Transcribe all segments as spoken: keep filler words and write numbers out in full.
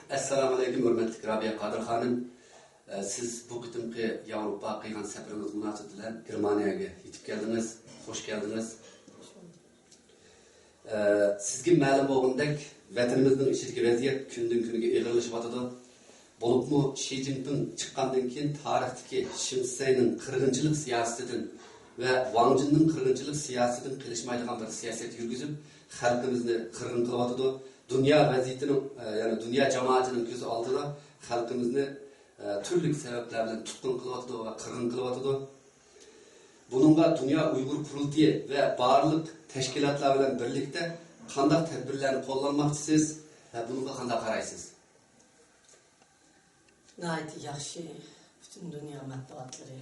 ئەسسالامۇئەلەيكۇم، ھۆرمەتلىك رابىيە قادىر خانىم. ئە، سىز بۇ قېتىمقى ياۋروپاغا قىلغان سەپىرىڭىز مۇناسىۋىتى بىلەن گېرمانىيەگە يېتىپ كەلدىڭىز. خوش كەلدىڭىز. ئە، سىزگە مەلۇم بولغىنىدەك، ۋەتىنىمىزنىڭ ئىچىدىكى ۋەزىيەت كۈندىن-كۈنگە ئېغىرلىشىۋاتىدۇ. بولۇپمۇ شى جىنپىڭ چىققاندىن كېيىن تارىختىكى شىم سەينىڭ قىرغىنچىلىق سىياسىتىدىن ۋە ۋاڭ جىننىڭ قىرغىنچىلىق سىياسىتىدىن قېلىشمايدىغان بىر سىياسەت يۈرگۈزۈپ، خەلقىمىزنى قىرغىن قىلىۋاتىدۇ. دۇنيا ۋەزىيىتىنىڭ، ئە، يەنى دۇنيا جامائىتىنىڭ كۆز ئالدىدا خەلقىمىزنى، ئە، تۈرلۈك سەۋەبلەر بىلەن تۇتقۇن قىلىۋاتىدۇ ۋە قىرغىن قىلىۋاتىدۇ. بۇنىڭغا دۇنيا ئۇيغۇر قۇرۇلتىيى ۋە بارلىق تەشكىلاتلار بىلەن بىرلىكتە قانداق تەدبىرلەرنى قوللانماقچىسىز ۋە بۇنىڭغا قانداق قارايسىز؟ ناھايىتى ياخشى. پۈتۈن دۇنيا مەتبۇئاتلىرى،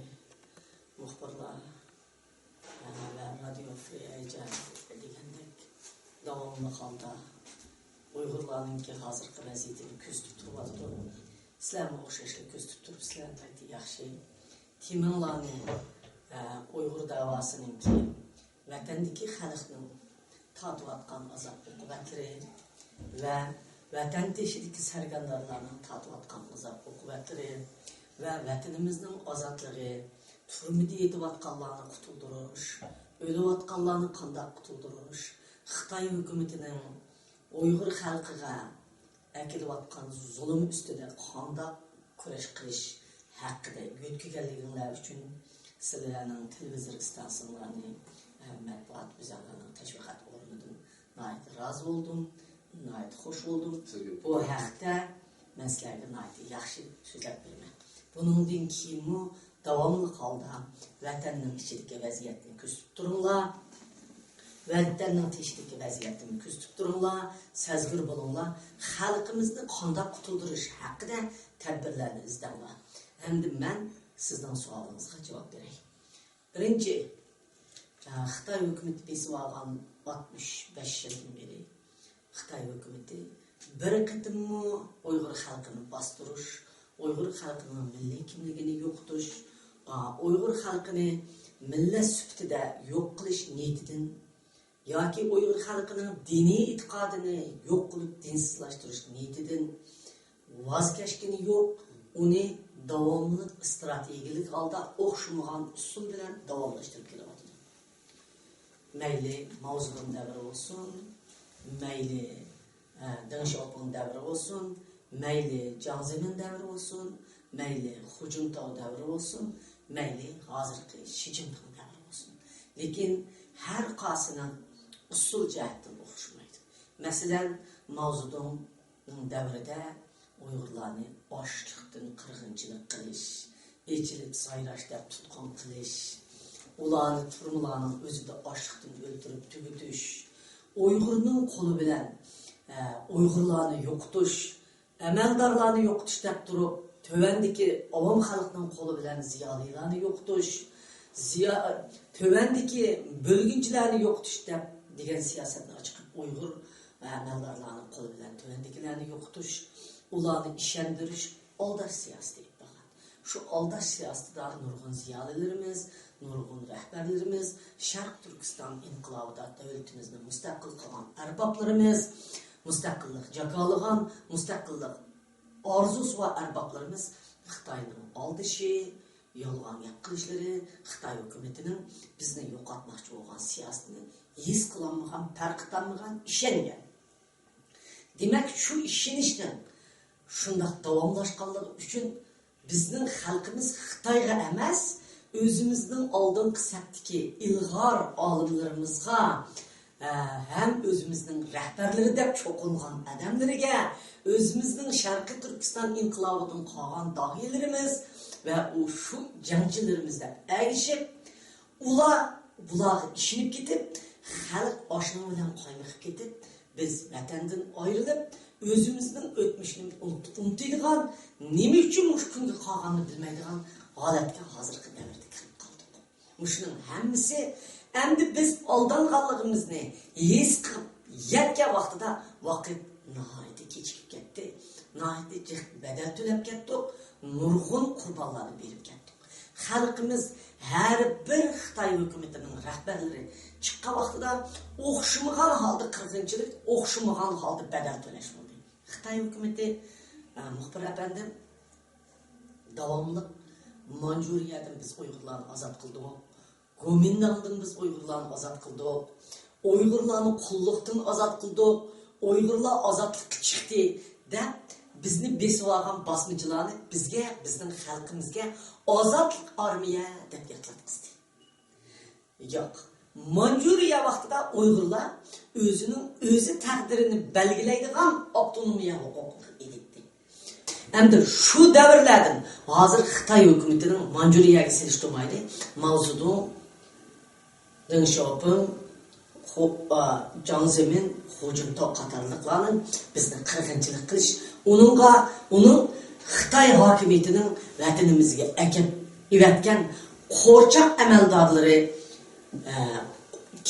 مۇخبىرلار، ۋە رادىيو فرى ئەيجا دېگەندەك داۋاملىق ھالدا ئۇيغۇرلارنىڭكى ھازىرقى ۋەزىيىتىنى كۆزىتىپ تۇرۇۋاتىدۇ. سىلەرمۇ ئوخشاشلا كۆزىتىپ تۇرۇپسىلەر، ناھايىتى ياخشى. تېمىڭلارنى، ئە، ئۇيغۇر داۋاسىنىڭكى ۋەتەندىكى خەلقنىڭ تارتىۋاتقان ئازاب-ئوقۇبەتلىرى ۋە ۋەتەن تېشىدىكى سەرگەردانلارنىڭ تارتىۋاتقان ئازاب-ئوقۇبەتلىرى ۋە ۋەتىنىمىزنىڭ ئازادلىقى، تۈرمىدە يېتىۋاتقانلارنى قۇتۇلدۇرۇش، ئۆلۈۋاتقانلارنى قانداق قۇتۇلدۇرۇش، خىتاي ھۆكۈمىتىنىڭ ئۇيغۇر خەلقىگە ئەكېلىۋاتقان زۇلۇم ئۈستىدە قانداق كۈرەش قىلىش ھەققىدە يۆتكىگەنلىكىڭلار ئۈچۈن سىلەرنىڭ تېلېۋىزور ئىستانسىيەڭلارنى، ئە، مەتبۇئات ئۆزەڭلارنىڭ تەشۋىقات ئورنىدىن ناھايىتى رازى بولدۇم، ناھايىتى خوش بولدۇم. سىزگە بۇ ھەقتە مەن سىلەرگە ناھايىتى ياخشى سۆزلەپ بېرىمەن. بۇنىڭدىن كېيىنمۇ داۋاملىق ھالدا ۋەتەننىڭ ئىچىدىكى ۋەزىيەتنى كۆزىتىپ تۇرۇڭلار. ۋەتەننىڭ تېشىدىكى ۋەزىيەتنى كۆزىتىپ تۇرۇڭلار، سەزگۈر بولۇڭلار. خەلقىمىزنى قانداق قۇتۇلدۇرۇش ھەققىدە تەدبىرلەرنى ئىزدەڭلار. ئەمدى مەن سىزنىڭ سوئالىڭىزغا جاۋاب بېرەي. بىرىنچى، خىتاي ھۆكۈمىتى بېسىۋالغان ئاتمىش بەش يىلدىن بېرى خىتاي ھۆكۈمىتى بىر قېتىممۇ ئۇيغۇر خەلقىنى باستۇرۇش، ئۇيغۇر خەلقىنىڭ مىللىي كىملىكىنى يوقىتىش، ئۇيغۇر خەلقىنى مىللەت سۈپىتىدە يوق قىلىش نىيىتىدىن ياكى ئۇيغۇر خەلقىنىڭ دىنىي ئېتىقادىنى يوق قىلىپ دىنسىزلاشتۇرۇش نىيىتىدىن ۋاز كەچكىنى يوق، ئۇنى داۋاملىق ئىستراتېگىيەلىك ھالدا ئوخشىمىغان ئۇسۇل بىلەن داۋاملاشتۇرۇپ كېلىۋاتىدۇ. مەيلى ماۋزېدۇڭ دەۋرى بولسۇن، مەيلى، ئە، دېڭ شياۋپىڭ دەۋرى بولسۇن، مەيلى جياڭ زېمىن دەۋرى بولسۇن، مەيلى خۇجىنتاۋ دەۋرى بولسۇن، مەيلى ھازىرقى شى جىنپىڭ دەۋرى بولسۇن. لېكىن ھەر قايسىنىڭ ئۇسۇل جەھەتتىن ئوخشىمايدۇ. مەسىلەن، ماۋزېدۇڭ دەۋرىدە ئۇيغۇرلارنى ئاچلىقتىن قىرغىنچىلىق قىلىش، ئېچىلىپ سايراش دەپ تۇتقۇن قىلىش، ئۇلارنى تۈرمىلەرنىڭ ئۆزىدە ئاچلىقتىن ئۆلتۈرۈپ تۈگىتىش، ئۇيغۇرنىڭ قولى بىلەن، ئە، ئۇيغۇرلارنى يوقىتىش، ئەمەلدارلارنى يوقىتىش دەپ تۇرۇپ، تۆۋەندىكى ئاۋام خەلقنىڭ قولى بىلەن زىيالىيلارنى يوقىتىش، زىيا-، تۆۋەندىكى بۆلگۈنچىلەرنى يوقىتىش دەپ دېگەن سىياسەتنى ئاچىقىپ، ئۇيغۇر ئەمەلدارلارنىڭ قولى بىلەن تۆۋەندىكىلەرنى يوقىتىش، ئۇلارنى ئىشەندۈرۈش، ئالداش سىياسىتى ئېلىپ بارغان. شۇ ئالداش سىياسىتىدا نۇرغۇن زىيالىيلىرىمىز، نۇرغۇن رەھبەرلىرىمىز شەرقىي تۈركىستان ئىنقىلابىدا دۆلىتىمىزنى مۇستەقىل قىلغان ئەربابلىرىمىز، مۇستەقىللىق جاكارلىغان، مۇستەقىللىق ئارزۇسى بار ئەربابلىرىمىز خىتاينىڭ ئالدىشى، يالغان گەپ قىلىشلىرى، خىتاي ھۆكۈمىتىنىڭ بىزنى يوقاتماقچى بولغان سىياسىتىنى ھېس قىلالمىغان، پەرق ئېتالمىغان، ئىشەنگەن. دېمەك، شۇ ئىشىنىشنىڭ شۇنداق داۋاملاشقانلىقى ئۈچۈن بىزنىڭ خەلقىمىز خىتايغا ئەمەس، ئۆزىمىزنىڭ ئالدىنقى سەپتىكى ئىلغار ئالىملىرىمىزغا، ھە، ھەم ئۆزىمىزنىڭ رەھبەرلىرى دەپ چوقۇنغان ئادەملىرىگە، ئۆزىمىزنىڭ شەرقىي تۈركىستان ئىنقىلابىدىن قالغان داھىيلىرىمىز ۋە ئۇ شۇ جەڭچىلىرىمىز دەپ ئەگىشىپ، ئۇلار بۇلارغا ئىشىنىپ كېتىپ، خەلق ئاشنىڭ بىلەن قايمىقىپ كېتىپ، بىز ۋەتەندىن ئايرىلىپ، ئۆزىمىزنىڭ ئۆتمۈشىنى ئۇنت-، ئۇنتۇيدىغان، نېمە ئۈچۈن مۇشۇ كۈنگە قالغاننى بىلمەيدىغان ھالەتكە ھازىرقى دەۋردە كىرىپ قالدۇق. مۇشۇنىڭ ھەممىسى ئەمدى بىز ئالدانغانلىقىمىزنى ھېس قىلىپ يەتكەن ۋاقتىدا ۋاقىت ناھايىتى كېچىكىپ كەتتى. ناھايىتى جىق بەدەل تۆلەپ كەتتۇق. نۇرغۇن قۇربانلارنى بېرىپ كەتتۇق. خەلقىمىز ھەر بىر خىتاي ھۆكۈمىتىنىڭ رەھبەرلىرى چىققان ۋاقتىدا ئوخشىمىغان ھالدا قىرغىنچىلىق، ئوخشىمىغان ھالدا بەدەل تۆلەش بولدى. خىتاي ھۆكۈمىتى مۇخبىر ئەپەندىم، داۋاملىق مانجۇرىيەدىن بىز ئۇيغۇرلارنى ئازاد قىلدۇق، گومىنداڭدىن بىز ئۇيغۇرلارنى ئازاد قىلدۇق، ئۇيغۇرلارنى قۇللۇقتىن ئازاد قىلدۇق، ئۇيغۇرلار ئازادلىققا چىقتى دەپ، بىزنى بېسىۋالغان باسمىچىلارنى بىزگە، بىزنىڭ خەلقىمىزگە ئازادلىق ئارمىيە دەپ ياتلاتقۇزدى. ياق. مانجۇرىيە ۋاقتىدا ئۇيغۇرلار ئۆزىنىڭ ئۆزى تەقدىرىنى بەلگىلەيدىغان ئاپتونومىيە ھوقۇقلۇق ئىدى. ئەمدى شۇ دەۋرلەردىن ھازىر خىتاي ھۆكۈمىتىنىڭ مانجۇرىيەگە سېلىشتۇرمايلى، ماۋزېدۇڭ، دېڭ شياۋپىڭ، خو-، ئا، جاڭ زېمىن، خۇ جىنتاۋ قاتارلىقلارنىڭ بىزنى قىرغىنچىلىق قىلىش، ئۇنىڭغا، ئۇنىڭ خىتاي ھاكىمىيىتىنىڭ ۋەتىنىمىزگە ئەكەپ ئېۋەتكەن قورچاق ئەمەلدارلىرى، ئە،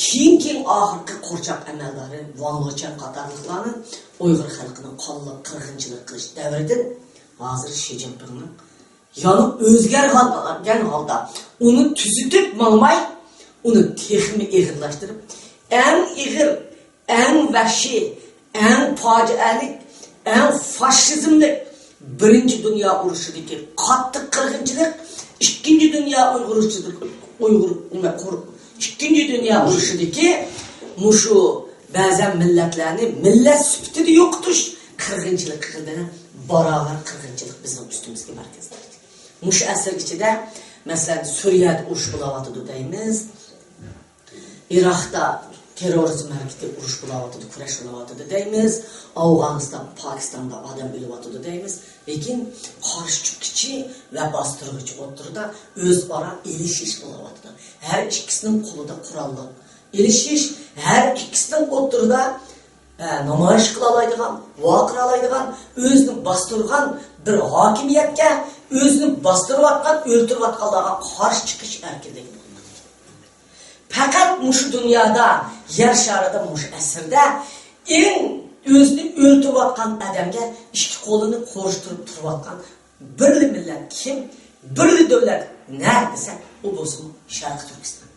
كېيىن، كېيىن ئاخىرقى قورچاق ئەمەلدارى ۋاڭ لېچۈەن قاتارلىقلارنىڭ ئۇيغۇر خەلقىنىڭ قانلىق قىرغىنچىلىق قىلىش دەۋرىدىن ھازىر شى جىنپىڭنىڭ يەنە ئۆزگەرگەن ھالدا ئۇنى تۈزىتىپ ماڭماي، ئۇنى تېخىمۇ ئېغىرلاشتۇرۇپ، ئەڭ ئېغىر، ئەڭ ۋەھشىي، ئەڭ پاجىئەلىك، ئەڭ فاشىزملىق بىرىنچى دۇنيا ئۇرۇشىدىكى قاتتىق قىرغىنچىلىق، ئىككىنچى دۇنيا ئۇيغۇر ئۇرۇشىدىكى، ئۇيغۇر، نېمە، قۇر-، ئىككىنچى دۇنيا ئۇرۇشىدىكى مۇشۇ بەزەن مىللەتلەرنى مىللەت سۈپىتىدە يوقىتىش قىرغىنچىلىقى بىلەن باراۋەر قىرغىنچىلىق بىزنىڭ ئۈستىمىزگە مەركەزلەشتى. مۇشۇ ئەسىر ئىچىدە، مەسىلەن، سۈرىيەدە ئۇرۇش بولاۋاتىدۇ دەيمىز. ئىراقتا تېررورىزم ھەرىكىتى ئۇرۇش بولاۋاتىدۇ، كۈرەش بولاۋاتىدۇ دەيمىز. ئافغانىستان، پاكىستاندا ئادەم ئۆلۈۋاتىدۇ دەيمىز. لېكىن قارشى چىققۇچى ۋە باستۇرغۇچى ئوتتۇرىدا ئۆزئارا ئېلىشىش بولاۋاتىدۇ. ھەر ئىككىسىنىڭ قولىدا قوراللىق ئېلىشىش، ھەر ئىككىسىنىڭ ئوتتۇرىدا، ئە، نامايىش قىلالايدىغان، ۋارقىرالايدىغان، ئۆزىنى باستۇرغان بىر ھاكىمىيەتكە، ئۆزىنى باستۇرۇۋاتقان، ئۆلتۈرۈۋاتقانلارغا قارشى چىقىش ئەركىنلىكى بولمايدۇ. پەقەت مۇشۇ دۇنيادا، يەر شارىدا مۇشۇ ئەسىردە ئەڭ ئۆزىنى ئۆلتۈرۈۋاتقان ئادەمگە ئىككى قولىنى قوۋۇشتۇرۇپ تۇرۇۋاتقان بىرلا مىللەت كىم، بىرلا دۆلەت نەدە دېسە، ئۇ بولسىمۇ شەرقىي تۈركىستان.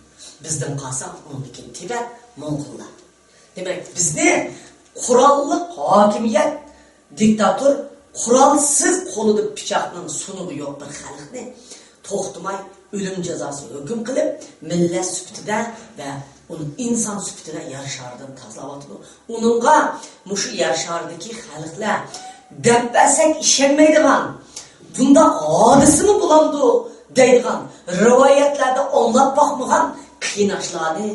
بىزدىن قالسا ئۇنىڭدىن كېيىن تىبەت، موڭغۇللار. دېمەك، بىزنى قوراللىق ھاكىمىيەت، دىكتاتور، قورالسىز، قولىدا پىچاقنىڭ سۇنۇقى يوق بىر خەلقنى توختىماي ئۆلۈم جازاسىغا ھۆكۈم قىلىپ، مىللەت سۈپىتىدە ۋە ئۇنى ئىنسان سۈپىتىدە يەر شارىدىن تازىلاۋاتىدۇ. ئۇنىڭغا مۇشۇ يەر شارىدىكى خەلقلەر دەپ بەرسەك ئىشەنمەيدىغان، بۇنداق ھادىسىمۇ بولامدۇ دەيدىغان، رىۋايەتلەردە ئاڭلاپ باقمىغان قىيناشلارنى،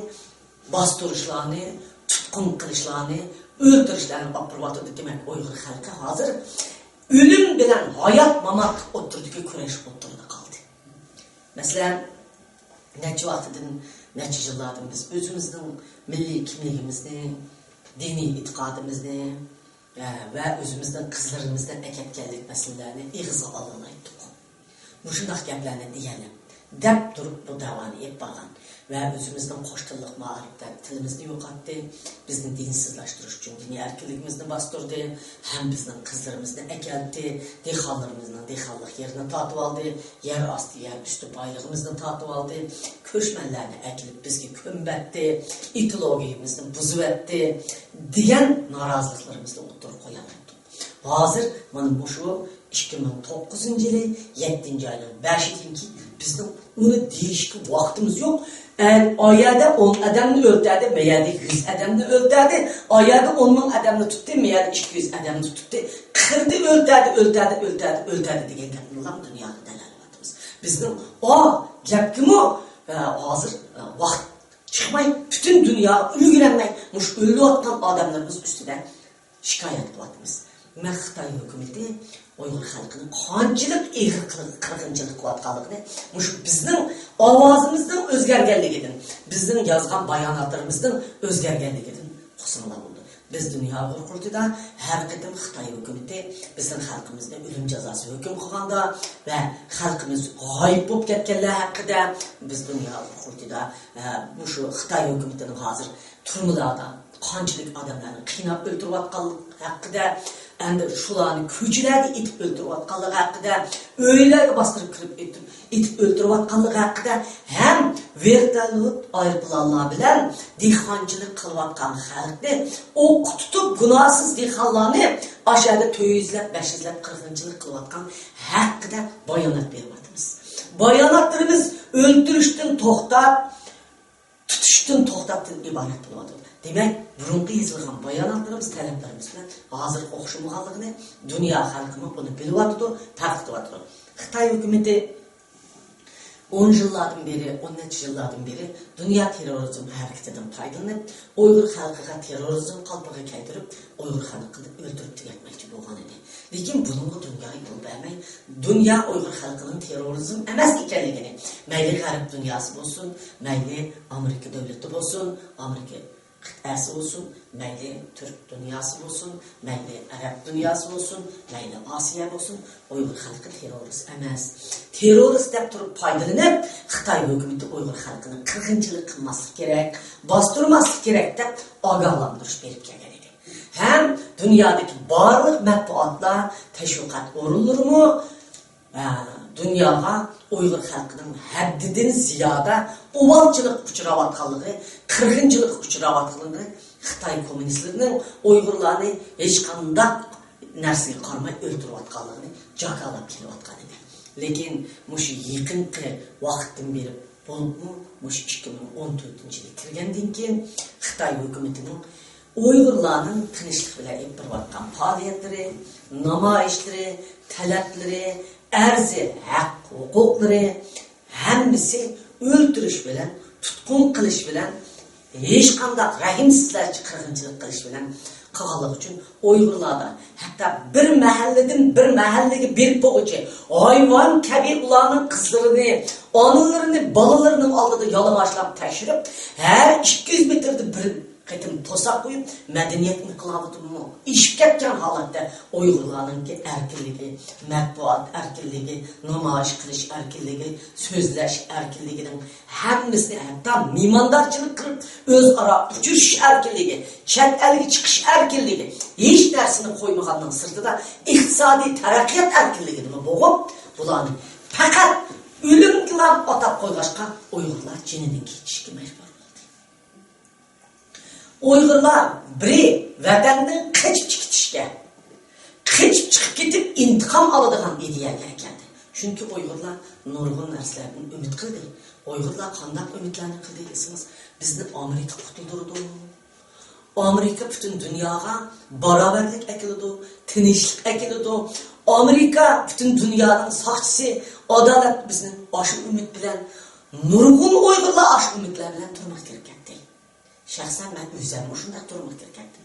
باستۇرۇشلارنى، تۇتقۇن قىلىشلارنى، ئۆلتۈرۈشلەرنى ئاپىرىۋاتىدۇ. دېمەك، ئۇيغۇر خەلقى ھازىر ئۆلۈم بىلەن ھايات-ماماتلىق ئوتتۇرىدىكى كۈرەش ئوتتۇرىدا قالدى. مەسىلەن، نەچچە ۋاقىتتىن، نەچچە يىللاردىن بىز ئۆزىمىزنىڭ مىللىي كىملىكىمىزنى، دىنىي ئېتىقادىمىزنى، ۋە ئۆزىمىزنىڭ قىزلىرىمىزدىن ئەكەتكەنلىك مەسىلىلەرنى ئېغىزغا ئالالمايتتۇق. مۇشۇنداق گەپلەرنى دېيەلەم، دەپ تۇرۇپ بۇ دەۋانى ئېلىپ بارغان ۋە ئۆزىمىزنىڭ قوش تىللىق مائارىپتا تىلىمىزنى يوقاتتى، بىزنى دىنسىزلاشتۇرۇش ئۈچۈن دىنىي ئەركىنلىكىمىزنى باستۇردى، ھەم بىزنىڭ قىزلىرىمىزنى ئەكەلتتى، دېھقانلىرىمىزنىڭ دېھقانلىق يېرىنى تارتىۋالدى، يەر ئاستى، يەر ئۈستى بايلىقىمىزنى تارتىۋالدى، كۆچمەنلەرنى ئەكېلىپ بىزگە كۆمۈۋەتتى، ئېكولوگىيەمىزنى بۇزۇۋەتتى، دېگەن نارازىلىقلىرىمىزنى ئوتتۇرىغا قويالايتتۇق. ھازىر مانا مۇشۇ ئىككى مىڭ توققۇزىنچى يىلى يەتتىنچى ئاينىڭ بەشىدىن كېيىن بىزنىڭ ئۇنى دېيىشكە ۋاقتىمىز يوق. ئە، ئا يەردە ئون ئادەمنى ئۆلتۈردى، مە يەردە يۈز ئادەمنى ئۆلتۈردى، ئا يەردە ئون مىڭ ئادەمنى تۇتتى، مە يەردە ئىككى يۈز ئادەمنى تۇتتى. قىردى، ئۆلتۈردى، ئۆلتۈردى، ئۆلتۈردى، ئۆلتۈردى دېگەن گەپنىلا دۇنياغا دەلەللەۋاتىمىز. بىزنىڭ ئا گەپكىمۇ، ئە، ھازىر، ئە، ۋاقىت چىقماي، پۈتۈن دۇنيا ئۈلگۈرەلمەي، مۇشۇ ئۆلۈۋاتقان ئادەملىرىمىز ئۈستىدە شىكايەت قىلىۋاتىمىز. دېمەك، خىتاي ھۆكۈمىتى ئۇيغۇر خەلقىنى قانچىلىك ئېغىر قىر-، قىرغىنچىلىق قىلىۋاتقانلىقىنى مۇشۇ بىزنىڭ ئاۋازىمىزنىڭ ئۆزگەرگەنلىكىدىن، بىزنىڭ يازغان باياناتلىرىمىزنىڭ ئۆزگەرگەنلىكىدىن ئۇقسىڭلار بولىدۇ. بىز دۇنيا ئۇيغۇر قۇرۇلتىيىدا ھەر قېتىم خىتاي ھۆكۈمىتى بىزنىڭ خەلقىمىزنى ئۆلۈم جازاسىغا ھۆكۈم قىلغاندا ۋە خەلقىمىز غايىب بولۇپ كەتكەنلەر ھەققىدە بىز دۇنيا ئۇيغۇر قۇرۇلتىيىدا، ئە، مۇشۇ خىتاي ھۆكۈمىتىنىڭ ھازىر تۈرمىلەردە قانچىلىك ئادەملەرنى قىيناپ ئۆلتۈرۈۋاتقانلىقى ھەققىدە، ئەمدى شۇلارنى كوچىلەرگە ئېتىپ ئۆلتۈرۈۋاتقانلىقى ھەققىدە، ئۆيلەرگە باستۇرۇپ كىرىپ ئېتىپ، ئېتىپ ئۆلتۈرۈۋاتقانلىقى ھەققىدە ھەم ۋېرتوليوت ئايروپىلانلار بىلەن دېھقانچىلىق قىلىۋاتقان خەلقنى ئوققا تۇتۇپ، گۇناھسىز دېھقانلارنى ئاشۇ يەردە تۆت يۈزلەپ، بەش يۈزلەپ قىرغىنچىلىق قىلىۋاتقان ھەققىدە بايانات بېرىۋاتىمىز. باياناتلىرىمىز ئۆلتۈرۈشتىن توختاپ، تۇتۇشتىن توختاپتىن ئىبارەت بولۇۋاتىدۇ. دېمەك، بۇرۇنقى يېزىلغان باياناتلىرىمىز، تەلەپلىرىمىز بىلەن ھازىرقى ئوخشىمىغانلىقىنى دۇنيا خەلقىمۇ بۇنى بىلىۋاتىدۇ، تارقىتىۋاتىدۇ. خىتاي ھۆكۈمىتى ئون يىللاردىن بېرى، ئون نەچچە يىللاردىن بېرى دۇنيا تېررورىزم ھەرىكىتىدىن پايدىلىنىپ، ئۇيغۇر خەلقىگە تېررورىزم قالپىغا كەلتۈرۈپ، ئۇيغۇر خەلقىنى ئۆلتۈرۈپ تۈگەتمەكچى بولغان ئىدى. لېكىن بۇنىڭغا دۇنيا يول بەرمەي، دۇنيا ئۇيغۇر خەلقىنىڭ تېررورىزم ئەمەس ئىكەنلىكىنى، مەيلى غەرب دۇنياسى بولسۇن، مەيلى ئامېرىكا دۆلىتى بولسۇن، ئامېرىكا قىتئەسى بولسۇن، مەيلى تۈرك دۇنياسى بولسۇن، مەيلى ئەرەب دۇنياسى بولسۇن، مەيلى ئاسىيا بولسۇن، ئۇيغۇر خەلقى تېررورىست ئەمەس. تېررورىست دەپ تۇرۇپ پايدىلىنىپ، خىتاي ھۆكۈمىتى ئۇيغۇر خەلقىنى قىرغىنچىلىق قىلماسلىق كېرەك، باستۇرماسلىق كېرەك دەپ ئاگاھلاندۇرۇش بېرىپ كەلگەن ئىدى. ھەم دۇنيادىكى بارلىق مەتبۇئاتلار، تەشۋىقات ئورۇنلىرىمۇ، ئە، دۇنياغا ئۇيغۇر خەلقىنىڭ ھەددىدىن زىيادە ئوۋالچىلىققا ئۇچراۋاتقانلىقى، قىرغىنچىلىققا ئۇچراۋاتقانلىقى، خىتاي كوممۇنىستلىرىنىڭ ئۇيغۇرلارنى ھېچقانداق نەرسىگە قارىماي ئۆلتۈرۈۋاتقانلىقىنى جاكارلاپ كېلىۋاتقان ئىدى. لېكىن مۇشۇ يېقىنقى ۋاقىتتىن بېرى، بولۇپمۇ مۇشۇ ئىككى مىڭ ئون تۆتىنچى يىلى كىرگەندىن كېيىن خىتاي ھۆكۈمىتىنىڭ ئۇيغۇرلارنىڭ تىنچلىق بىلەن ئېلىپ بېرىۋاتقان پائالىيەتلىرى، نامايىشلىرى، تەلەپلىرى، ئەرزى، ھەق ھوقۇقلىرى ھەممىسى ئۆلتۈرۈش بىلەن، تۇتقۇن قىلىش بىلەن، ھېچقانداق رەھىمسىزلەرچە قىرغىنچىلىق قىلىش بىلەن قىلغانلىقى ئۈچۈن ئۇيغۇرلاردا ھەتتا بىر مەھەللىدىن بىر مەھەللىگە بېرىپ بولغۇچە ھايۋان كەبى ئۇلارنىڭ قىزلىرىنى، ئانىلىرىنى بالىلىرىنىڭ ئالدىدا يالىڭاچلاپ تەكشۈرۈپ، ھەر ئىككى يۈز مېتىردا بىر قېتىم توساق قويۇپ، مەدەنىيەت ئىنقىلابىدىنمۇ ئېشىپ كەتكەن ھالەتتە ئۇيغۇرلارنىڭكى ئەركىنلىكى، مەتبۇئات ئەركىنلىكى، نامايىش قىلىش ئەركىنلىكى، سۆزلەش ئەركىنلىكىنىڭ ھەممىسىنى، ھەتتا مېھماندارچىلىق قىلىپ ئۆزئارا ئۇچرىشىش ئەركىنلىكى، چەت ئەلگە چىقىش ئەركىنلىكى، ھېچ نەرسىنى قويمىغاننىڭ سىرتىدا ئىقتىسادىي تەرەققىيات ئەركىنلىكىنىمۇ بوغۇپ، بۇلارنى پەقەت ئۆلۈمگىلا ئاتاپ قويغاچقا، ئۇيغۇرلار جېنىدىن كېچىشكە مەجبۇر بولدى. ئۇيغۇرلار بىرى ۋەتەندىن قېچىپ چىقىپ كېتىشكە، قېچىپ چىقىپ كېتىپ ئىنتىقام ئالىدىغان ئىدىيەگە كەلدى. چۈنكى ئۇيغۇرلار نۇرغۇن نەرسىلەردىن ئۈمىد قىلدى. ئۇيغۇرلار قانداق ئۈمىدلەرنى قىلدى دېسىڭىز، بىزنى ئامېرىكا قۇتۇلدۇرىدۇ. ئامېرىكا پۈتۈن دۇنياغا باراۋەرلىك ئەكېلىدۇ، تىنچلىق ئەكېلىدۇ. ئامېرىكا پۈتۈن دۇنيانىڭ ساقچىسى، ئادالەت بىزنى ئاشۇ ئۈمىد بىلەن نۇرغۇن ئۇيغۇرلار ئاشۇ ئۈمىدلەر بىلەن تۈرمىگە كىرىپ كەتتى. شەخسەن مەن ئۆزۈممۇ شۇنداق تۈرمىگە كىرىپ كەتتىم.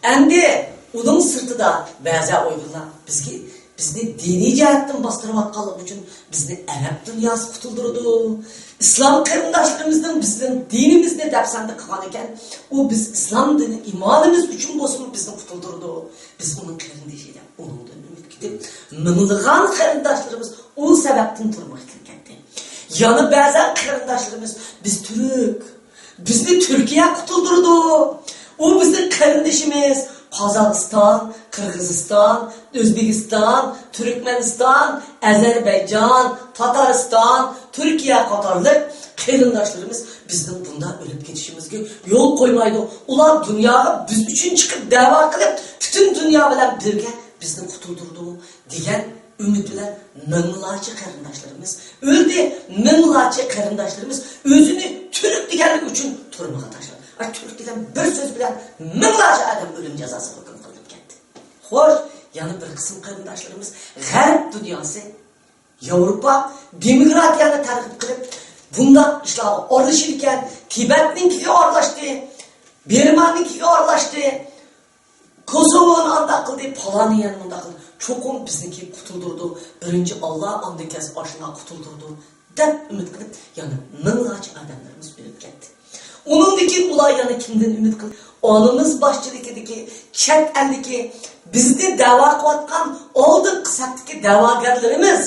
ئەمدى ئۇنىڭ سىرتىدا بەزى ئۇيغۇرلار بىزگە، بىزنى دىنىي جەھەتتىن باستۇرۇۋاتقانلىقى ئۈچۈن بىزنى ئەرەب دۇنياسى قۇتۇلدۇرىدۇ. ئىسلام قېرىنداشلىرىمىزنىڭ بىزنىڭ دىنىمىزنى دەپسەندە قىلغان ئىكەن، ئۇ بىز ئىسلام دىنى ئىمانىمىز ئۈچۈن بولسىمۇ بىزنى قۇتۇلدۇرىدۇ. بىز ئۇنىڭ قېرىندىشى دەپ ئۇنىڭدىن ئۈمىد كۈتۈپ، مىڭلىغان قېرىنداشلىرىمىز ئۇ سەۋەبتىن تۈرمىگە كىرىپ كەتتى. يەنە بەزى قېرىنداشلىرىمىز، بىز تۈرك، بىزنى تۈركىيە قۇتۇلدۇرىدۇ. ئۇ بىزنىڭ قېرىندىشىمىز. قازاقىستان، قىرغىزىستان، ئۆزبېكىستان، تۈركمەنىستان، ئەزەربەيجان، تاتارىستان، تۈركىيە قاتارلىق قېرىنداشلىرىمىز بىزنىڭ بۇنداق ئۆلۈپ كېتىشىمىزگە يول قويمايدۇ. ئۇلار دۇنياغا بىز ئۈچۈن چىقىپ دەۋا قىلىپ، پۈتۈن دۇنيا بىلەن بىرگە بىزنى قۇتۇلدۇرىدۇ دېگەن ئۈمىد بىلەن مىڭلارچە قېرىنداشلىرىمىز ئۆلدى، مىڭلارچە قېرىنداشلىرىمىز ئۆزىنى تۈرك دېگەنلىكى ئۈچۈن تۈرمىگە تاشلاندى. ئاي، تۈرك دېگەن بىر سۆز بىلەن مىڭلارچە ئادەم ئۆلۈم جازاسىغا ھۆكۈم قىلىنىپ كەتتى. خوش، يەنە بىر قىسىم قېرىنداشلىرىمىز غەرب دۇنياسى، ياۋروپا دېموكراتىيەنى تەرغىب قىلىپ، بۇنداق ئىشلارغا ئارىلىشىدىكەن، تىبەتنىڭكىگە ئارىلاشتى، بىرمانىڭكىگە ئارىلاشتى. كوسوۋونى ئانداق قىلدى، پالانى يەنە مۇنداق قىلدى. چوقۇم بىزنى كېلىپ قۇتۇلدۇرىدۇ. بىرىنچى ئاللا، ئاندىن كەلسە ئاشۇلار قۇتۇلدۇرىدۇ، دەپ ئۈمىد قىلىپ، يەنە مىڭلارچە ئادەملىرىمىز ئۆلۈپ كەتتى. ئۇنىڭدىن كېيىن ئۇلار يەنە كىمدىن ئۈمىد قىلدى؟ ئانىمىز باشچىلىقىدىكى، چەت ئەلدىكى، بىزنى دەۋا قىلىۋاتقان ئالدىنقى سەپتىكى دەۋاگەرلىرىمىز.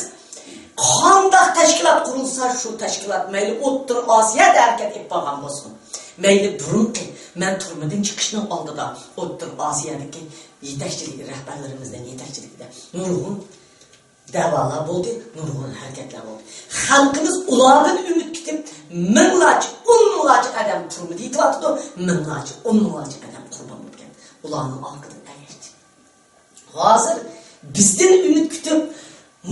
قانداق تەشكىلات قۇرۇلسا، شۇ تەشكىلات مەيلى ئوتتۇرا ئاسىيادا ھەرىكەت ئېلىپ بارغان بولسۇن، مەيلى بۇرۇنقى، مەن تۈرمىدىن چىقىشنىڭ ئالدىدا ئوتتۇرا ئاسىيادىكى يېتەكچىلىك، رەھبەرلىرىمىزنىڭ يېتەكچىلىكىدە نۇرغۇن دەۋالار بولدى، نۇرغۇن ھەرىكەتلەر بولدى. خەلقىمىز ئۇلاردىن ئۈمىد كۈتۈپ، مىڭلارچە، ئون مىڭلارچە ئادەم تۈرمىدە يېتىۋاتىدۇ، مىڭلارچە، ئون مىڭلارچە ئادەم قۇربان بولۇپ كەتتى. ئۇلارنىڭ ئارقىدىن ئەگەشتى. ھازىر بىزدىن ئۈمىد كۈتۈپ،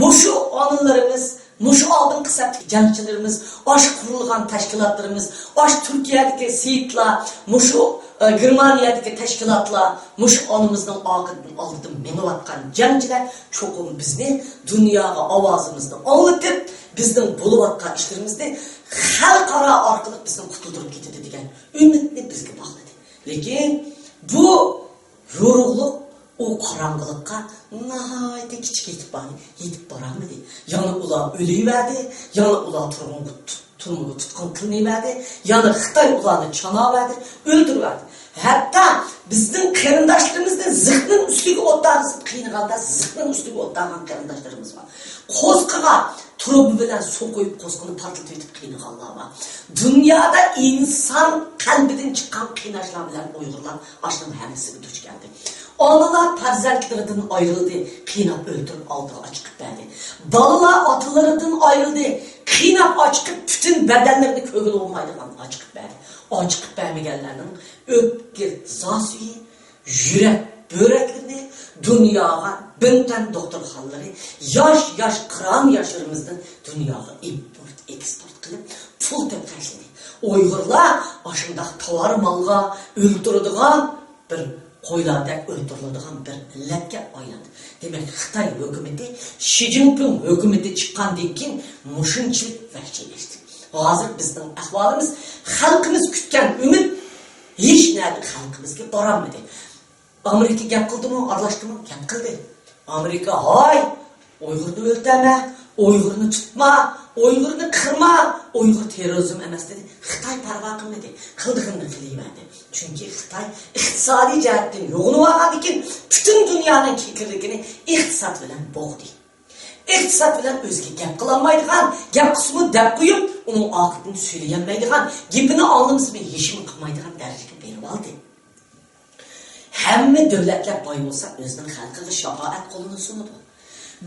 مۇشۇ ئانىلىرىمىز، مۇشۇ ئالدىنقى سەپتىكى جەڭچىلىرىمىز، ئاشۇ قۇرۇلغان تەشكىلاتلىرىمىز، ئاشۇ تۈركىيەدىكى سېيىتلار، مۇشۇ، ئە، گېرمانىيەدىكى تەشكىلاتلار، مۇشۇ ئانىمىزنىڭ ئارقىدىن، ئالدىدىن مېڭىۋاتقان جەڭچىلەر چوقۇم بىزنى دۇنياغا ئاۋازىمىزنى ئاڭلىتىپ، بىزنىڭ بولۇۋاتقان ئىشلىرىمىزنى خەلقئارا ئارقىلىق بىزنى قۇتۇلدۇرۇپ كېتىدۇ دېگەن ئۈمىدنى بىزگە باغلىدى. لېكىن بۇ يورۇقلۇق، ئۇ قاراڭغۇلۇققا ناھايىتى كىچىك يېتىپ بار-، يېتىپ بارالمىدى. يەنە ئۇلار ئۆلۈۋەردى، يەنە ئۇلار تۇرغۇنغا تۇت-، تۈرمىگە تۇتقۇن قىلىنىۋەردى، يەنە خىتاي ئۇلارنى چاناۋەردى، ئۆلتۈرۈۋەردى. ھەتتا بىزنىڭ قېرىنداشلىرىمىزنى زىخنىڭ ئۈستىگە ئوت تاغىسىپ قىينىغاندا، زىخنىڭ ئۈستىگە ئوت تاغىغان قېرىنداشلىرىمىز بار. قوسىقىغا تۇرۇبا بىلەن سۇ قۇيۇپ، قوسىقىنى پارتلىتىۋېتىپ قىينىغانلار بار. دۇنيادا ئىنسان قەلبىدىن چىققان قىيناشلار بىلەن ئۇيغۇرلار ئاشۇنىڭ ھەممىسىگە دۇچ كەلدى. ئانىلار پەرزەنتلىرىدىن ئايرىلدى، قىيناپ ئۆلتۈرۈپ ئالدىغا ئاچىقىپ بەردى. بالىلار ئاتىلىرىدىن ئايرىلدى، قىيناپ ئاچىقىپ پۈتۈن بەدەنلىرىنى كۆرگىلى بولمايدىغان ئاچىقىپ بەردى. ئاچىقىپ بەرمىگەنلەرنىڭ ئۆپكە زاسىيى، يۈرەك بۆرەكلىرىنى دۇنياغا بىڭتۈەن دوختۇرخانىلىرى، ياش-ياش قىران ياشلىرىمىزنى دۇنياغا ئىمپورت، ئېكسپورت قىلىپ، پۇل تېپىپ خەجلىدى. ئۇيغۇرلار ئاشۇنداق تاۋار مالغا ئۆلتۈرىدىغان بىر قويلاردەك ئۆلتۈرۈلىدىغان بىر مىللەتكە ئايلاندى. دېمەك، خىتاي ھۆكۈمىتى، شى جىنپىڭ ھۆكۈمىتى چىققاندىن كېيىن مۇشۇنچىلىك ۋەھشىيلەشتى. ھازىر بىزنىڭ ئەھۋالىمىز، خەلقىمىز كۈتكەن ئۈمىد ھېچ نەدە خەلقىمىزگە بارالمىدى. ئامېرىكا گەپ قىلدىمۇ، ئارىلاشتىمۇ؟ گەپ قىلدى. ئامېرىكا، ھاي، ئۇيغۇرنى ئۆلتۈرمە، ئۇيغۇرنى تۇتما، ئۇيغۇرنى قىرما، ئۇيغۇر تېررورىزم ئەمەس دېدى. خىتاي پەرۋا قىلمىدى. قىلىدىغىنىنى قىلىۋەردى. چۈنكى خىتاي ئىقتىسادىي جەھەتتىن يوغىنىۋالغاندىكىن، پۈتۈن دۇنيانىڭ كېكىرلىكىنى ئىقتىساد بىلەن بوغدى. ئىقتىساد بىلەن ئۆزىگە گەپ قىلالمايدىغان، گەپ قىلسىمۇ دەپ قويۇپ، ئۇنىڭ ئاقىۋىتىنى سۆزلىيەلمەيدىغان، گېپىنى ئاڭلىمىسىمۇ ھېچنېمە قىلمايدىغان دەرىجىگە بېرىۋالدى. ھەممە دۆلەتلەر باي بولسا، ئۆزىنىڭ خەلقىگە شاپائەت قولىنى سۇنىدۇ.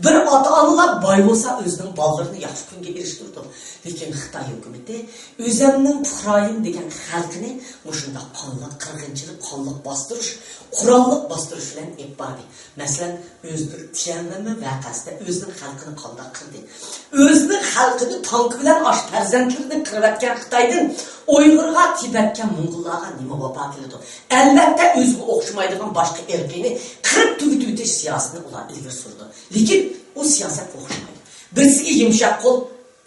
بىر ئاتا-ئانىلار باي بولسا، ئۆزىنىڭ بالىلىرىنى ياخشى كۈنگە ئېرىشتۈرىدۇ. لېكىن خىتاي ھۆكۈمىتى ئۆزەمنىڭ پۇقرايىم دېگەن خەلقىنى مۇشۇنداق قانلىق قىرغىنچىلىق، قانلىق باستۇرۇش، قوراللىق باستۇرۇش بىلەن ئېلىپ باردى. مەسىلەن، ئۆزبېك تيەنئەنمېن ۋەقەسىدە ئۆزىنىڭ خەلقىنى قانداق قىردى؟ ئۆزىنىڭ خەلقىنى تانكا بىلەن ئاشۇ پەرزەنتلىرىنى قىرىۋەتكەن خىتايدىن ئۇيغۇرغا، تىبەتكە، موڭغۇللارغا نېمە ۋاپا كېلىدۇ؟ ئەلۋەتتە، ئۆزىگە ئوخشىمايدىغان باشقا ئىرقىينى قىرىپ تۈگىتىۋېتىش سىياسىتىنى ئۇلار ئىلگىرى سۈرىدۇ. لېكىن ئۇ سىياسەت ئوخشىمايدۇ. بىرسىگە يۇمشاق قول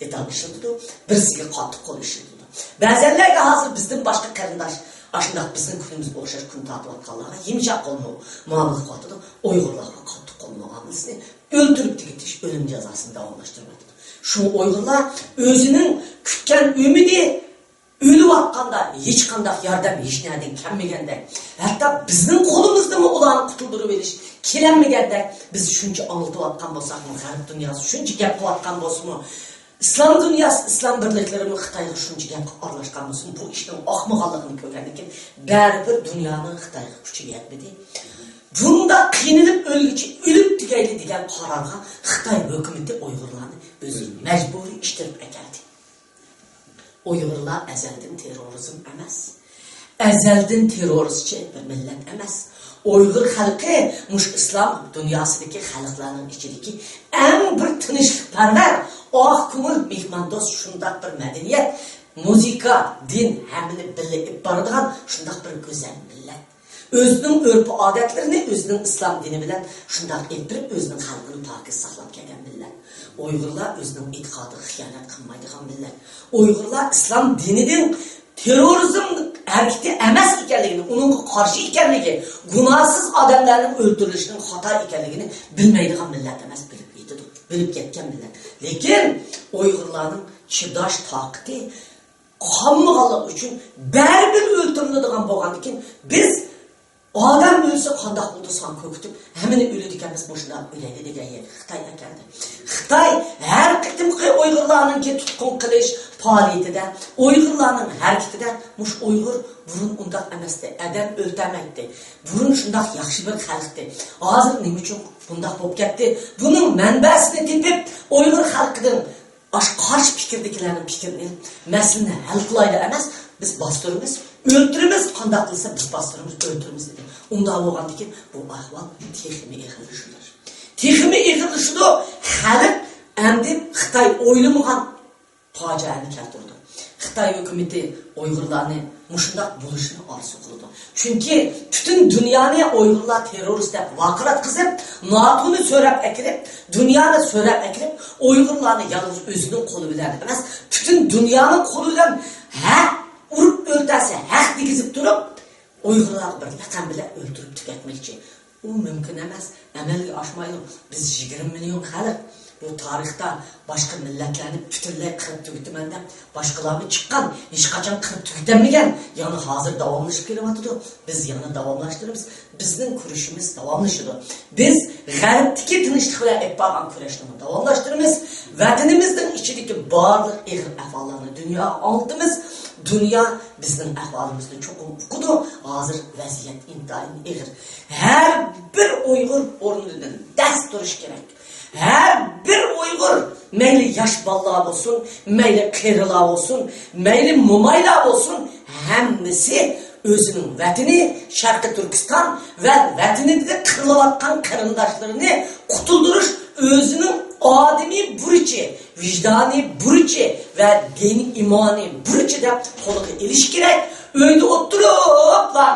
دېتال ئىشلىتىدۇ، بىرسىگە قاتتىق قول ئىشلىتىدۇ. بەزەنلەرگە ھازىر بىزدىن باشقا قېرىنداش، ئاشۇنداق بىزنىڭ كۈنىمىزگە ئوخشاش كۈن تارتىۋاتقانلارغا يۇمشاق قول مۇ-، مۇئامىلە قىلىۋاتىدۇ. ئۇيغۇرلارغا قاتتىق قول مۇئامىلىسىنى، ئۆلتۈرۈپ تۈگىتىش، ئۆلۈم جازاسىنى داۋاملاشتۇرۇۋاتىدۇ. شۇڭا ئۇيغۇرلار ئۆزىنىڭ كۈتكەن ئۈمىدى ئۆلۈۋاتقاندا ھېچقانداق ياردەم ھېچنەدىن كەلمىگەندەك، ھەتتا بىزنىڭ قولىمىزدىنمۇ ئۇلارنى قۇتۇلدۇرۇۋېلىش كېلەلمىگەندەك، بىز شۇنچە ئاڭلىتىۋاتقان بولساقمۇ، غەرب دۇنياسى شۇنچە گەپ قىلىۋاتقان بولسىمۇ، ئىسلام دۇنياسى، ئىسلام بىرلىكلىرىمۇ خىتايغا شۇنچە گەپ قىلىپ ئارىلاشقان بولسىمۇ، بۇ ئىشنىڭ ئاقمىغانلىقىنى كۆرگەندىن كېيىن، بەرىبىر دۇنيانىڭ خىتايغا كۈچى يەتمىدى. بۇنداق قىينىلىپ ئۆلگۈچە ئۆلۈپ تۈگەيلى دېگەن قارارغا خىتاي ھۆكۈمىتى ئۇيغۇرلارنى ئۆزى مەجبۇرىي ئىتتىرىپ ئەكەلدى. ئۇيغۇرلار ئەزەلدىن تېررورىزم ئەمەس. ئەزەلدىن تېررورىستچى بىر مىللەت ئەمەس. ئۇيغۇر خەلقى مۇشۇ ئىسلام دۇنياسىدىكى خەلقلەرنىڭ ئىچىدىكى ئەڭ بىر تىنچلىقپەرۋەر، ئاق كۆڭۈل، مېھماندوست، شۇنداق بىر مەدەنىيەت، مۇزىكا، دىن، ھەممىنى بىللە ئېلىپ بارىدىغان شۇنداق بىر گۈزەل مىللەت. ئۆزىنىڭ ئۆرپ-ئادەتلىرىنى ئۆزىنىڭ ئىسلام دىنى بىلەن شۇنداق ئېلىپ بېرىپ، ئۆزىنىڭ خەلقىنى پاكىز ساقلاپ كەلگەن مىللەت. ئۇيغۇرلار ئۆزىنىڭ ئېتىقادىغا خىيانەت قىلمايدىغان مىللەت. ئۇيغۇرلار ئىسلام دىنىدىن، تېررورىزم ھەرىكىتى ئەمەس ئىكەنلىكىنى، ئۇنىڭغا قارشى ئىكەنلىكى، گۇناھسىز ئادەملەرنىڭ ئۆلتۈرۈلۈشىنىڭ خاتا ئىكەنلىكىنى بىلمەيدىغان مىللەت ئەمەس، بىلىپ يېتىدۇ، بىلىپ يەتكەن مىللەت. لېكىن ئۇيغۇرلارنىڭ چىداش تاقىتى قالمىغانلىقى ئۈچۈن بەرىبىر ئۆلتۈرۈلىدىغان بولغاندىكىن، بىز ئادەم ئۆلسە قانداق بولىدۇ، سان كۆكىتىپ، ھەممىنى ئۆلىدىكەنمىز، مۇشۇنداق ئۆلەيلى دېگەن يەرگە خىتاي ئەكەلدى. خىتاي ھەر قېتىمقى ئۇيغۇرلارنىڭكى تۇتقۇن قىلىش پائالىيىتىدە، ئۇيغۇرلارنىڭ ھەرىكىتىدە مۇشۇ ئۇيغۇر بۇرۇن ئۇنداق ئەمەستى، ئادەم ئۆلتۈرمەيتتى. بۇرۇن شۇنداق ياخشى بىر خەلقتى. ھازىر نېمە ئۈچۈن بۇنداق بولۇپ كەتتى؟ بۇنىڭ مەنبەسىنى تېپىپ، ئۇيغۇر خەلقىدىن ئاشۇ قارشى پىكىردىكىلەرنىڭ پىكرىنى، مەسىلىنى ھەل قىلايلى ئەمەس، بىز باستۇرىمىز، ئۆلتۈرىمىز، قانداق قىلسا بىز باستۇرىمىز، ئۆلتۈرىمىز دېدى. ئۇنداق بولغاندىكىن بۇ ئەھۋال تېخىمۇ ئېغىرلىشىدۇ. تېخىمۇ ئېغىرلىشىدۇ. خەلق ئەمدى خىتاي ئويلىمىغان پاجىئەنى كەلتۈرىدۇ. خىتاي ھۆكۈمىتى ئۇيغۇرلارنى مۇشۇنداق بولۇشىنى ئارزۇ قىلىدۇ. چۈنكى پۈتۈن دۇنيانى ئۇيغۇرلار تېررورىست دەپ ۋارقىراتقۇزۇپ، ناتونى سۆرەپ ئەكىرىپ، دۇنيانى سۆرەپ ئەكىرىپ، ئۇيغۇرلارنى يالغۇز ئۆزىنىڭ قولى بىلەن ئەمەس، پۈتۈن دۇنيانىڭ قولى بىلەن ھەق ئۇرۇپ ئۆلتۈرسە، ھەق دېگۈزۈپ تۇرۇپ، ئۇيغۇرلارغا بىر لەقەم بىلەن ئۆلتۈرۈپ تۈگەتمەكچى. ئۇ مۇمكىن ئەمەس، ئەمەلگە ئاشمايدۇ. بىز يىگىرمە مىليون خەلق. بۇ تارىختا باشقا مىللەتلەرنى پۈتۈنلەي قىرىپ تۈگىتىمەن دەپ، باشقىلارمۇ چىققان، ھېچقاچان قىرىپ تۈگىتەلمىگەن. يەنە ھازىر داۋاملىشىپ كېلىۋاتىدۇ. بىز يەنە داۋاملاشتۇرىمىز. بىزنىڭ كۈرىشىمىز داۋاملىشىدۇ. بىز غەربتىكى تىنچلىق بىلەن ئېلىپ بارغان كۈرەشنىمۇ داۋاملاشتۇرىمىز. ۋەتىنىمىزنىڭ ئىچىدىكى بارلىق ئېغىر ئەھۋاللارنى دۇنياغا ئاڭلىتىمىز. دۇنيا بىزنىڭ ئەھۋالىمىزنى چوقۇم ئۇقىدۇ. ھازىر ۋەزىيەت ئىنتايىن ئېغىر. ھەر بىر ئۇيغۇر ئورنىدىن دەس تۇرۇش كېرەك. ھەر بىر ئۇيغۇر، مەيلى ياش بالىلار بولسۇن، مەيلى قېرىلار بولسۇن، مەيلى مومايلار بولسۇن، ھەممىسى ئۆزىنىڭ ۋەتىنى شەرقىي تۈركىستان ۋە ۋەتىنىدە قىرىلىۋاتقان قېرىنداشلىرىنى قۇتۇلدۇرۇش ئۆزىنىڭ ئادىمىي بۇرچى، ۋىجدانىي بۇرچى ۋە دىنىي ئىمانىي بۇرچى دەپ قولىغا ئېلىشى كېرەك. ئۆيدە ئولتۇرۇپلا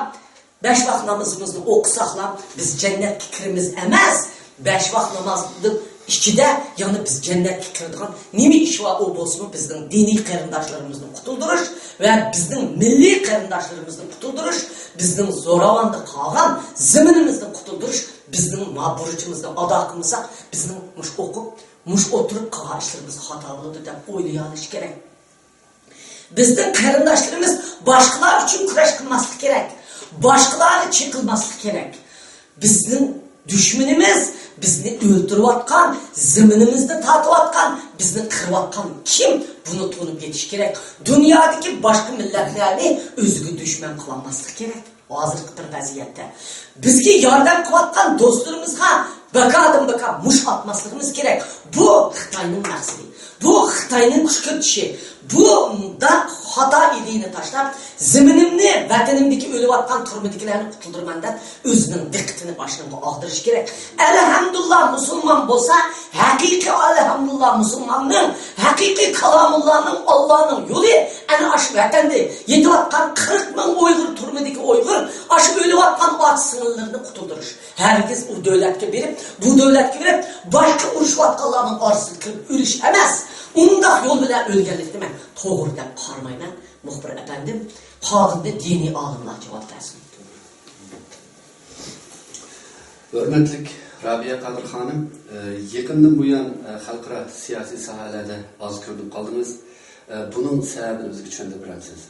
بەش ۋاق نامىزىمىزنى ئوقۇساقلا، بىز جەننەتكە كىرىمىز ئەمەس، بەش ۋاق نامازنىڭ ئىچىدە يەنە بىز جەننەتكە كىرىدىغان نېمە ئىش بار، ئۇ بولسىمۇ بىزنىڭ دىنىي قېرىنداشلىرىمىزنى قۇتۇلدۇرۇش ۋە بىزنىڭ مىللىي قېرىنداشلىرىمىزنى قۇتۇلدۇرۇش، بىزنىڭ زوراۋاندا قالغان زېمىنىمىزنى قۇتۇلدۇرۇش، بىزنىڭ ما بۇرچىمىزنى ئادا قىلمىساق، بىزنىڭ مۇشۇ ئوقۇپ، مۇشۇ ئولتۇرۇپ قىلغان ئىشلىرىمىز خاتا بولىدۇ دەپ ئويلىيالىشى كېرەك. بىزنىڭ قېرىنداشلىرىمىز باشقىلار ئۈچۈن كۈرەش قىلماسلىقى كېرەك. باشقىلارنى چېقىلماسلىقى كېرەك. بىزنىڭ دۈشمىنىمىز، بىزنى ئۆلتۈرۈۋاتقان، زېمىنىمىزنى تارتىۋاتقان، بىزنى قىرىۋاتقان كىم؟ بۇنى تونۇپ يېتىش كېرەك. دۇنيادىكى باشقا مىللەتلەرنى ئۆزىگە دۈشمەن قىلالماسلىق كېرەك. ھازىرقى بىر ۋەزىيەتتە بىزگە ياردەم قىلىۋاتقان دوستلىرىمىزغا بىكاردىن بىكار مۇش ئاتماسلىقىمىز كېرەك. بۇ خىتاينىڭ مەقسىتى. بۇ خىتاينىڭ كۈشكۈرتۈشى. بۇنداق خاتا ئىدىيىنى تاشلاپ، زېمىنىمنى، ۋەتىنىمدىكى ئۆلۈۋاتقان تۈرمىدىكىلەرنى قۇتۇلدۇرىمەن دەپ، ئۆزىنىڭ دىققىتىنى ئاشۇنىڭغا ئاغدۇرۇشى كېرەك. ئەلھەمدۇلىللا مۇسۇلمان بولسا، ھەقىقىي ئەلھەمدۇلىللا مۇسۇلماننىڭ، ھەقىقىي كالامۇللانىڭ، ئاللانىڭ يولى ئەنە ئاشۇ ۋەتەندە يېتىۋاتقان قىرىق مىڭ ئۇيغۇر، تۈرمىدىكى ئۇيغۇر، ئاشۇ ئۆلۈۋاتقان ئاچا سىڭىللىرىنى قۇتۇلدۇرۇش. ھەرگىز ئۇ دۆلەتكە بېرىپ، بۇ دۆلەتكە بېرىپ، باشقا ئۇرۇشۇۋاتقانلارنىڭ ئارىسىغا كىرىپ ئۆلۈش ئەمەس. ئۇنداق يول بىلەن ئۆلگەنلىكنى مەن توغرا دەپ قارىمايمەن، مۇخبىر ئەپەندىم. قالغىنىنى دىنىي ئالىملار جاۋاب بەرسۇن. ھۆرمەتلىك رابىيە قادىر خانىم، ئە، يېقىندىن بۇيان، ئە، خەلقئارا سىياسىي ساھەلەردە ئاز كۆرۈنۈپ قالدىڭىز. ئە، بۇنىڭ سەۋەبىنى بىزگە چۈشەندۈرۈپ بېرەمسىز؟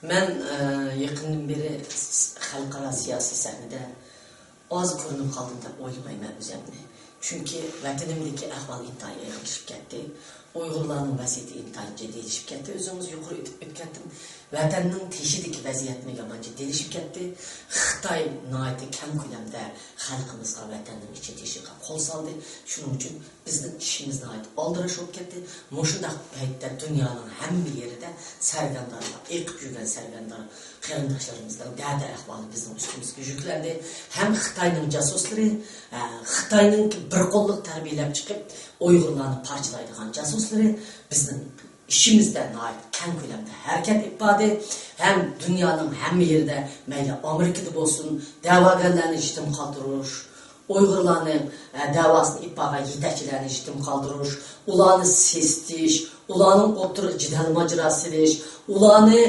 مەن، ئە، يېقىندىن بېرى س-، خەلقئارا سىياسىي سەھنىدە ئاز كۆرۈنۈپ قالدىم دەپ ئويلىمايمەن ئۆزۈمنى. چۈنكى ۋەتىنىمدىكى ئەھۋال ئىنتايىن ئېغىرلىشىپ كەتتى. ئۇيغۇرلارنىڭ ۋەزىيىتى ئىنتايىن جىددىيلىشىپ كەتتى. ئۆزىڭىز يۇقىرى ئۆتۈپ ئۆتۈپ كەتتىم. ۋەتەننىڭ تېشىدىكى ۋەزىيەتمۇ يامان جىددىيلىشىپ كەتتى. خىتاي ناھايىتى كەڭ كۆلەمدە خەلقىمىزغا، ۋەتەننىڭ ئىچى تېشىغا قول سالدى. شۇنىڭ ئۈچۈن بىزنىڭ ئىشىمىز ناھايىتى ئالدىراش بولۇپ كەتتى. مۇشۇنداق پەيتتە دۇنيانىڭ ھەممە يېرىدە سەرگەردانلار، ئېقىپ يۈرگەن سەرگەردان قېرىنداشلىرىمىزنىڭ دەردى ئەھۋالى بىزنىڭ ئۈستىمىزگە يۈكلەندى. ھەم خىتاينىڭ جاسۇسلىرى، ھە، خىتاينىڭكى بىر قوللۇق تەربىيەلەپ چىقىپ، ئۇيغۇرلارنى پارچىلايدىغان جاسۇسلىرى بىزنىڭ ئىچىمىزدە ناھايىتى كەڭ كۆلەمدە ھەرىكەت ئېلىپ باردى. ھەم دۇنيانىڭ ھەممە يېرىدە، مەيلى ئامېرىكىدا بولسۇن، دەۋاگەرلەرنى يېتىم قالدۇرۇش، ئۇيغۇرلارنىڭ، ئە، دەۋاسىنى ئېلىپ بارغان يېتەكچىلەرنى يېتىم قالدۇرۇش، ئۇلارنى سېسىتىش، ئۇلارنىڭ ئوتتۇرىغا جېدەل ماجىرا سېلىش، ئۇلارنى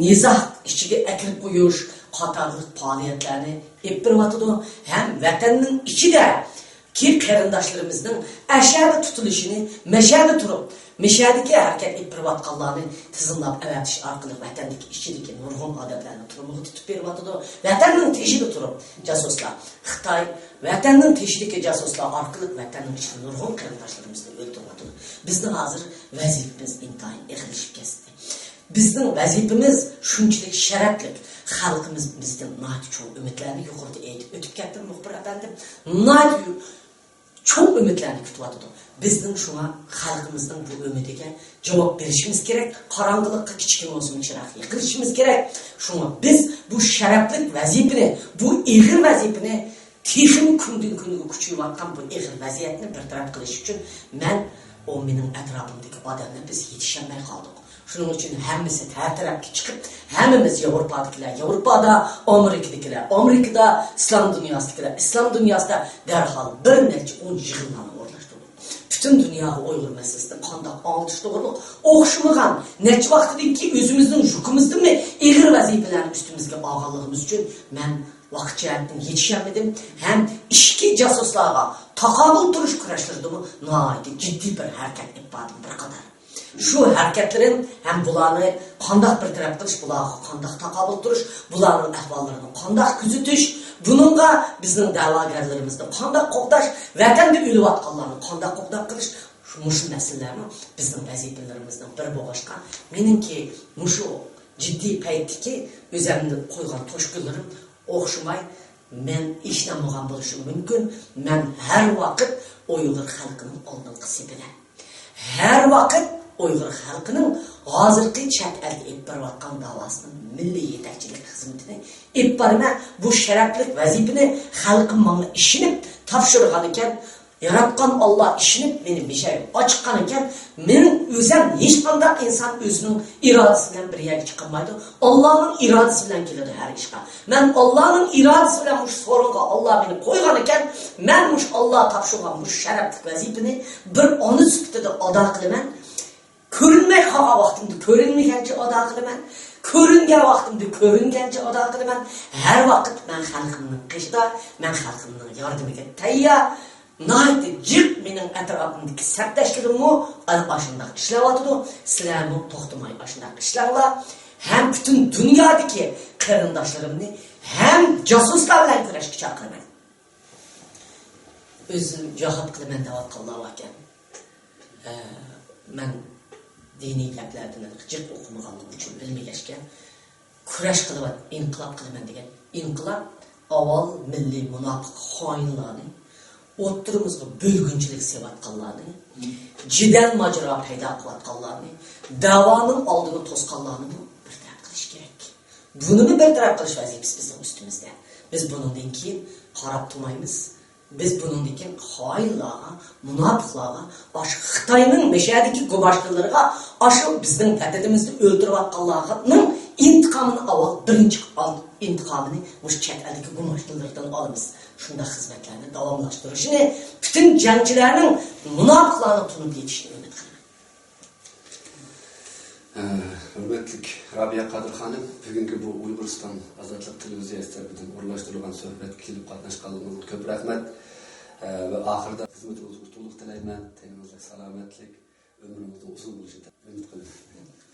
نىزا ئىچىگە ئەكىرىپ قويۇش قاتارلىق پائالىيەتلەرنى ئېلىپ بېرىۋاتىدۇ. ھەم ۋەتەننىڭ ئىچىدە كى قېرىنداشلىرىمىزنىڭ ئەشەدە تۇتۇلۇشىنى، مەشەدە تۇرۇپ، مىشەدىكى ھەرىكەت ئېلىپ بېرىۋاتقانلارنى تىزىملاپ ئەۋەتىش ئارقىلىق ۋەتەندىكى ئىچىدىكى نۇرغۇن ئادەملەرنى تۈرمىگە تۇتۇپ بېرىۋاتىدۇ. ۋەتەننىڭ تېشىدا تۇرۇپ جاسۇسلار، خىتاي، ۋەتەننىڭ تېشىدىكى جاسۇسلار ئارقىلىق ۋەتەننىڭ ئىچىدە نۇرغۇن قېرىنداشلىرىمىزنى ئۆلتۈرۈۋاتىدۇ. بىزنىڭ ھازىر ۋەزىپىمىز ئىنتايىن ئېغىرلىشىپ كەتتى. بىزنىڭ ۋەزىپىمىز شۇنچىلىك شەرەپلىك، خەلقىمىز بىزدىن ناھايىتى چوڭ ئۈمىدلەرنى يۇقىرىدا ئېيتىپ ئۆتۈپ كەتتىم، مۇخبىر ئەپەندىم. ناھايىتى چوڭ ئۈمىدلەرنى كۈتۈۋاتىدۇ. بىزنىڭ شۇڭا خەلقىمىزنىڭ بۇ ئۈمىدىگە جاۋاب بېرىشىمىز كېرەك. قاراڭغۇلۇققا كىچىككىنە بولسىمۇ چىراغ يېقىلىشىمىز كېرەك. شۇڭا بىز بۇ شەرەپلىك ۋەزىپىنى، بۇ ئېغىر ۋەزىپىنى، تېخىمۇ كۈندىن كۈنگە كۈچىيىۋاتقان بۇ ئېغىر ۋەزىيەتنى بىر تەرەپ قىلىش ئۈچۈن مەن، ئۇ مېنىڭ ئەتراپىمدىكى ئادەملەر بىز يېتىشەلمەي قالدۇق. شۇنىڭ ئۈچۈن ھەممىسى ھەر تەرەپكە چىقىپ، ھەممىمىز ياۋروپادىكىلەر ياۋروپادا، ئامېرىكىدىكىلەر ئامېرىكىدا، ئىسلام دۇنياسىدىكىلەر ئىسلام دۇنياسىدا دەرھال بىر نەچچە ئون يىغىنلارنى ئورۇنلاشتۇردۇق. پۈتۈن دۇنياغا ئۇيغۇر مەسىلىسىنى قانداق ئاڭلىتىش توغرۇلۇق ئوخشىمىغان نەچچە ۋاقىتتىن كېيىن ئۆزىمىزنىڭ يۈكىمىزدىنمۇ ئېغىر ۋەزىپىلەرنى ئۈستىمىزگە ئالغانلىقىمىز ئۈچۈن مەن ۋاقىت جەھەتتىن يېتىشەلمىدىم ھەم ئىچكى جاسۇسلارغا تاقابىل تۇرۇش كۈرەشلىرىدىمۇ ناھايىتى جىددىي بىر ھەرىكەت ئېلىپ باردىم بىر قاتار. شۇ ھەرىكەتلىرىم ھەم بۇلارنى قانداق بىر تەرەپ قىلىش، بۇلارغا قانداق تاقابىل تۇرۇش، بۇلارنىڭ ئەھۋاللىرىنى قانداق كۆزىتىش، بۇنىڭغا بىزنىڭ دەۋاگەرلىرىمىزنى قانداق قوغداش، ۋەتەندە ئۆلۈۋاتقانلارنى قانداق قوغداپ قېلىش، مۇشۇ مەسىلىلەرمۇ بىزنىڭ ۋەزىپىلىرىمىزنىڭ بىرى بولغاچقا، مېنىڭكى مۇشۇ جىددىي پەيتتىكى ئۆزەمدە قويغان توشقۇنلىرىم ئوخشىماي، مەن ئىشىنەلمىگەن بولۇشۇم مۇمكىن، مەن ھەر ۋاقىت ئۇيغۇر خەلقىنىڭ ئالدىنقى سېپىدە. ھەر ۋاقىت ئۇيغۇر خەلقىنىڭ ھازىرقى چەت ئەلدە ئېلىپ بېرىۋاتقان داۋاسىنىڭ مىللىي يېتەكچىلىك خىزمىتىنى ئېلىپ بارىمەن. بۇ شەرەپلىك ۋەزىپىنى خەلقىم ماڭا ئىشىنىپ تاپشۇرغان ئىكەن، ياراتقان ئاللا ئىشىنىپ مېنى مىشەگە ئاچىققان ئىكەن، مېنىڭ ئۆزەم ھېچقانداق ئىنسان ئۆزىنىڭ ئىرادىسى بىلەن بىر يەرگە چىقالمايدۇ. ئاللانىڭ ئىرادىسى بىلەن كېلىدۇ ھەر ئىشقا. مەن ئاللانىڭ ئىرادىسى بىلەن مۇشۇ سورۇنغا ئاللا مېنى قويغان ئىكەن، مەن مۇشۇ ئاللا تاپشۇرغان مۇشۇ شەرەپلىك ۋەزىپىنى بىر ئانا سۈپىتىدە ئادا قىلىمەن. كۆرۈنمەي قالغان ۋاقتىمدا كۆرۈنمىگەنچە ئادا قىلىمەن. كۆرۈنگەن ۋاقتىمدا كۆرۈنگەنچە ئادا قىلىمەن. ھەر ۋاقىت مەن خەلقىمنىڭ قېشىدا، مەن خەلقىمنىڭ ياردىمىگە تەييار. ناھايىتى جىق مېنىڭ ئەتراپىمدىكى سەپداشلىرىممۇ ئەنە ئاشۇنداق ئىشلەۋاتىدۇ. سىلەرمۇ توختىماي ئاشۇنداق ئىشلەڭلار. ھەم پۈتۈن دۇنيادىكى قېرىنداشلىرىمنى ھەم جاسۇسلار بىلەن كۈرەشكە چاقىرىمەن. ئۆزۈم جاھاد قىلىمەن دەۋاتقانلار باركەن. ئە، مەن دىنىي گەپلەردىن جىق ئوقۇمىغانلىقىم ئۈچۈن بىلمىگەچكە، كۈرەش قىلىۋات، ئىنقىلاب قىلىمەن دېگەن. ئىنقىلاب ئاۋۋال مىللىي مۇناپىق خائىنلارنى، ئوتتۇرىمىزغا بۆلگۈنچىلىك سېلىۋاتقانلارنى، جېدەل ماجىرا پەيدا قىلىۋاتقانلارنى، دەۋانىڭ ئالدىنى توسقانلارنىمۇ بىر تەرەپ قىلىش كېرەك. بۇنىمۇ بىر تەرەپ قىلىش ۋەزىپىسى بىزنىڭ ئۈستىمىزدە. بىز بۇنىڭدىن كېيىن قاراپ تۇرمايمىز. بىز بۇنىڭدىن كېيىن خائىنلارغا، مۇناپىقلارغا، ئاشۇ خىتاينىڭ مەشەدىكى گۇماشتىلىرىغا، ئاشۇ بىزنىڭ ۋەتىنىمىزدە ئۆلتۈرۈۋاتقانلارنىڭ ئىنتىقامىنى ئاۋۋال بىرىنچى ئال-، ئىنتىقامىنى مۇشۇ چەت ئەلدىكى گۇماشتىلىرىدىن ئالىمىز. شۇنداق خىزمەتلەرنى داۋاملاشتۇرۇشىنى، پۈتۈن جەڭچىلەرنىڭ مۇناپىقلارنى تونۇپ يېتىشىنى ئۈمىد قىلىمەن. ھە، ھۆرمەتلىك رابىيە قادىر خانىم، بۈگۈنكى بۇ ئۇيغۇرىستان ئازادلىق تېلېۋىزىيەسى تەرىپىدىن ئورۇنلاشتۇرۇلغان سۆھبەتكە كېلىپ قاتناشقانلىقىڭىزغا كۆپ رەھمەت. ھە، ۋە ئاخىرىدا خىزمىتىڭىزگە ئۇتۇقلۇق تىلەيمەن. تېنىڭىزغا سالامەتلىك، ئۆمرىڭىزنىڭ ئۇزۇن بولۇشىنى ئۈمىد قىلىمەن.